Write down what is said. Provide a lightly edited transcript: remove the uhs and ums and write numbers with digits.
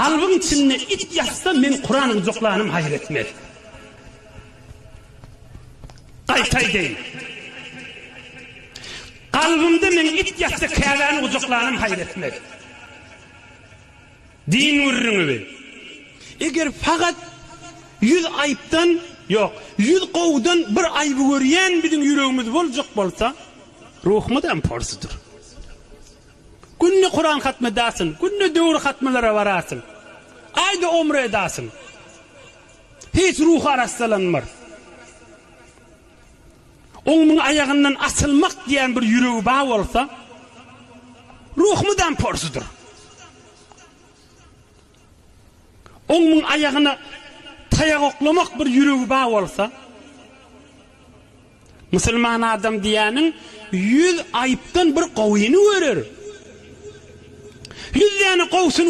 Kalbyň içinde it ýatsa men Kuran gujaklanym haýyr etmez. Gaýta aýdaýyn. Kalbymda meň it ýatsa Käbäni gujaklanym haýyr etmez. Din gürrüňi bi. Eger fakat ýüz aýypdan, ýok, ýüz gowudan bir aýby görýän biziň ýüregimiz boljak bolsa, ruhumyzam porsudyr. Günde Kuran hatm edasyn, günde döwür hatmlara barasyn, aýda omra edasyn. Hiç ruhy arassalanmar. Oň muň aýagyndan asylmak diýen bir ýüregi bar bolsa, ruh mydam porsudyr. Oň muň aýagyna taýak oklamak bir ýüregi bar bolsa, musulman adam diýýäniň ýüz aýypdan bir gowyny görer. Ýüz däne gowusyny.